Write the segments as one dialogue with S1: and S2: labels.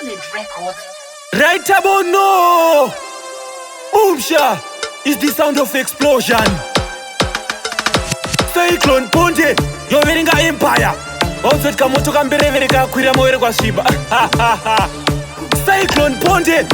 S1: Solid Records.
S2: Right about now, Boomsha is the sound of explosion. Cyclone Ponte, yoverenga empire. Waudzoti kamoto kamberevere kakwira mawere kwasviba. Cyclone Ponte.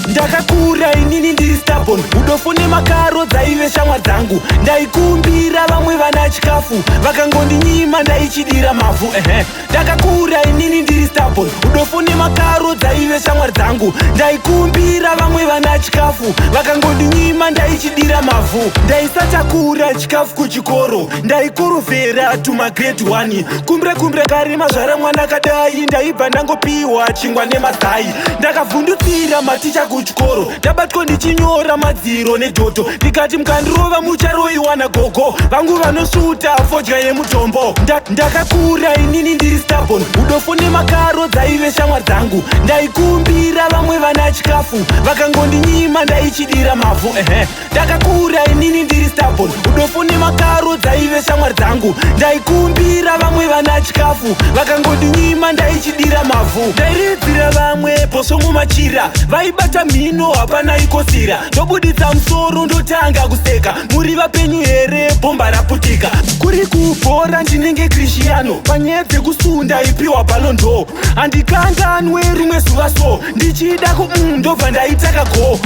S2: Ndakakura inini ndiri stubborn, udofo nemakaro dzaive shamwa dzangu. Ndaikumbira vamwe vana chikafu, vakangondinyima ndaichidira mavhu. Ehe, ndakakura inini ndiri stubborn, udofo nemakaro dzaive shamwari dzangu. Ndaikumbira vamwe vana chikafu, vakangondinyima ndaichidira mavhu. Ndaisatakura chikafu kuchikoro, ndaikorovhera tumagrade 1. Kumbire kumbire karima zvara mwana kadai, ndaibva ndangopiwa chingwa nemazai. Ndakavhundutsira maticha kuchikoro, ndabatwa ndichinyora madziro nedhoto. Ndikati mukandirova mucharoiwana gogo vangu vanosvuta fodya yemutombo. Ndakakura inini ndiri stubborn, udofo nemakaro dzaive shamwari dzangu. Ndaikumbira vamwe vana chikafu, vakangondinyima ndaichidira mavhu. Ehe, ndakakura inini ndiri stubborn, udofo nemakaro dzaive shamwari dzangu. Ndaikumbira vamwe vana chikafu, vakangondinyima ndaichidira mavhu. Ndairidzira vamwe bhosvo mumachira, vaibata mhino hapana ikosira. Ndobuditsa musoro ndotanga kuseka, muri vapenyu here? Bhomba raputika. Kuri kubhora ndinenge Cristiano, panyaya dzekusunda ipiwa Ballon d'Or. Handikanganwe rimwe zuva so ndichida ku ndobva ndaitaka go.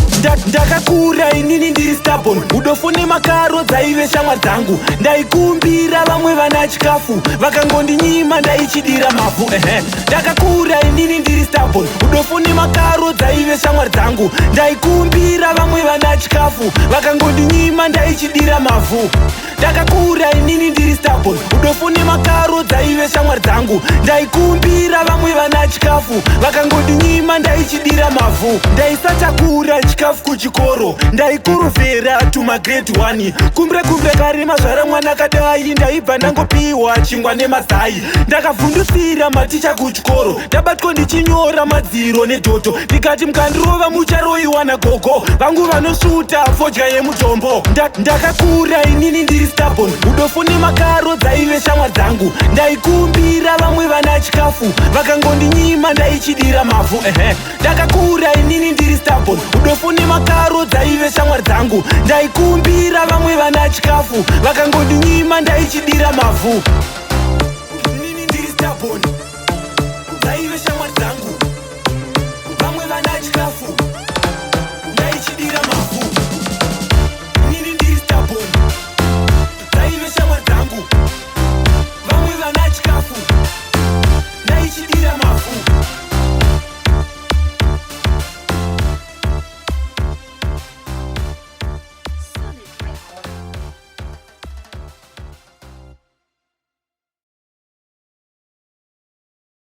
S2: Ndakakura inini ndiri stubborn, udofo nemakaro dzaive shamwari dzangu. Ndaikumbira vamwe vana chikafu, vakangondinyima ndaichidira mavhu. Ehe, ndakakura inini ndiri stubborn, udofo nemakaro dzaive shamwari dzangu. Ndaikumbira vamwe vana chikafu, vakangondinyima ndaichidira mavhu. Ndakakura inini ndiri stubborn, udofo nemakaro dzaive shamwari dzangu. Ndaikumbira vamwe vana chikafu, vakangondinyima ndaichidira mavhu. Ndaisatakura chikafu kuchikoro, ndaikorovhera tumagrade 1. Kumbire kumbire karima zvara mwana kadai, ndaibva ndangopiwa chingwa nemazai. Ndakavhundutsira maticha kuchikoro, ndabatwa ndichinyora madziro nedhoto. Ndikati mukandirova mucharoiwana gogo vangu vanosvuta fodya yemutombo. Ndakakura inini ndiri stubborn, udofo nemakaro dzaive shamwari dzangu. Ndaikumbira vamwe vana chikafu, vakangondinyima ndaichidira mavhu. Ehe, ndakakura inini ndiri stubborn, udofo nemakaro dzaive shamwari dzangu. Ndaikumbira vamwe vana chikafu, vakangondinyima ndaichidira mavhu. Inini ndiri stubborn.